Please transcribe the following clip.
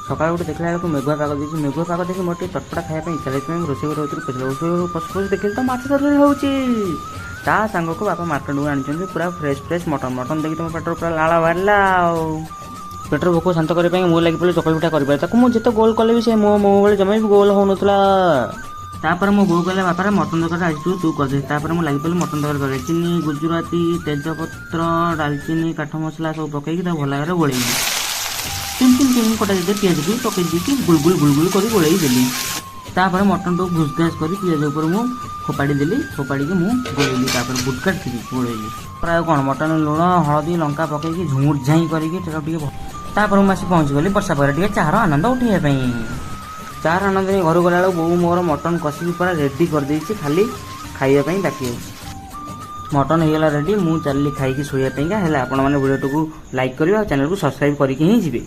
ସକାଳୁ ଗୋଟେ ଦେଖିଲା ବେଳକୁ ମେଘୁଆ ପାଗ ଦେଇଛି। ମେଘୁଆ ପାଗ ଦେଖି ମୋର ଟିକେ ଚଟପଟା ଖାଇବା ପାଇଁ ଇଚ୍ଛା। ସେଥିପାଇଁ ମୁଁ ରୋଷେଇ ଘର ଭିତରୁ ପଶିଲି। ରୋଷେଇ ଘରକୁ ପଶୁ ପଶୁ ଦେଖିଲି ତ ମାଛ ତରକାରୀ ହେଉଛି, ତା ସାଙ୍ଗକୁ ବାପା ମାର୍କେଟକୁ ଆଣିଛନ୍ତି ପୁରା ଫ୍ରେଶ୍ ଫ୍ରେଶ୍ ମଟନ୍। ମଟନ୍ ଦେଖି ତମ ପେଟରୁ ପୁରା ଲାଳ ବାହାରିଲା। ଆଉ ପେଟର ଭୋକ ଶାନ୍ତ କରିବା ପାଇଁ ମୁଁ ଲାଗି ପଡ଼ିଲି ଚକୁଳି ପିଠା କରିପାରେ। ତାକୁ ମୁଁ ଯେତେ ଗୋଲ କଲେ ବି ସେ ମୋ ମୋ ଭଳି ଜମା ବି ଗୋଲ ହେଉନଥିଲା। ତାପରେ ମୋ ବୋଉ କହିଲା, ବାପାରେ, ମଟନ୍ ତରକାରୀ ଆଜି ତୁ କରିଦେ। ତାପରେ ମୁଁ ଲାଗି ପଡ଼ିଲି ମଟନ୍ ତରକାରୀ କରିବା। ଚିନି, ଗୁଜୁରାତି, ତେଜପତ୍ର, ଡାଲଚିନି, କାଠ ମସଲା ସବୁ ପକେଇକି ତାକୁ ଭଲ ଭାବରେ ଗୋଳେଇଲି। ଚୁନ ଚୁନ ଚୁନ କଟା ଦେଇକି ପିଆଜ ବି ପକେଇ ଦେଇକି ଗୁଲ ଗୁଲ ଗୁଲ ଗୁଲ କରି ଗୋଳେଇ ଦେଲି। ତାପରେ ମଟନଟାକୁ ଘୁସ ଘାସ କରି ପିଆଜ ଉପରେ ମୁଁ ଫୋପାଡ଼ି ଦେଲି। ଫୋପାଡ଼ିକି ମୁଁ ଗୋଳେଇଲି। ତାପରେ ଗୁଟକାଟ ଗୋଳେଇଲି। ପ୍ରାୟ କ'ଣ ମଟନ ଲୁଣ, ହଳଦୀ, ଲଙ୍କା ପକେଇକି ଝୁମୁର ଝାଇଁ କରିକି ସେଟାକୁ ଟିକେ। ତାପରେ ମୁଁ ଆସି ପହଞ୍ଚିଗଲି ବର୍ଷା ପରେ ଟିକେ ଚାହାର ଆନନ୍ଦ ଉଠେଇବା ପାଇଁ। ଚାହାର ଆନନ୍ଦ ନେଇ ଘରକୁ ଗଲାବେଳକୁ ବୋଉ ମୋର ମଟନ୍ କଷିକି ପୁରା ରେଡ଼ି କରିଦେଇଛି, ଖାଲି ଖାଇବା ପାଇଁ ବାକି ଅଛି। ମଟନ୍ ହେଇଗଲା ରେଡ଼ି, ମୁଁ ଚାଲିଲି ଖାଇକି ଶୋଇବା ପାଇଁକା। ହେଲେ ଆପଣମାନେ ଭିଡ଼ିଓଟିକୁ ଲାଇକ୍ କରିବେ ଆଉ ଚ୍ୟାନେଲକୁ ସବସ୍କ୍ରାଇବ୍ କରିକି ହିଁ ଯିବେ।